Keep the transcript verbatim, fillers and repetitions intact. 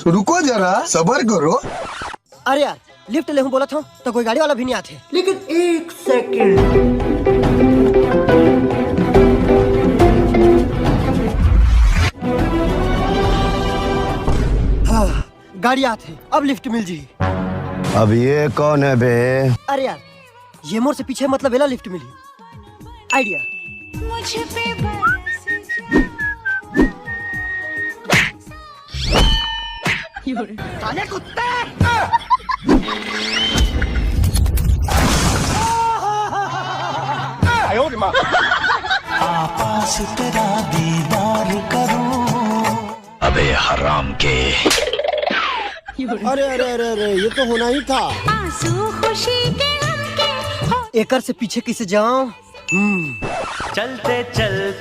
रुको जरा, सबर करो। अरे यार, लिफ्ट लेहूं बोलत हंव त कोई गाड़ी वाला भी नहीं आथे। लेकिन एक सेकंड। हाँ, गाड़ी आथे, अब लिफ्ट मिल जी। अब ये कौन है बे? अरे यार, ये मोर से पीछे, मतलब एला लिफ्ट मिली। आइडिया। मुझ पे बरस जा। साले कुत्ते। आपास तेरा दीदार करूं। अबे हराम के। अरे अरे अरे अरे, ये तो होना ही था। आंसू खुशी के, गम के हो। एकर से पीछे किसे जाऊं? हम्म। चलते चलते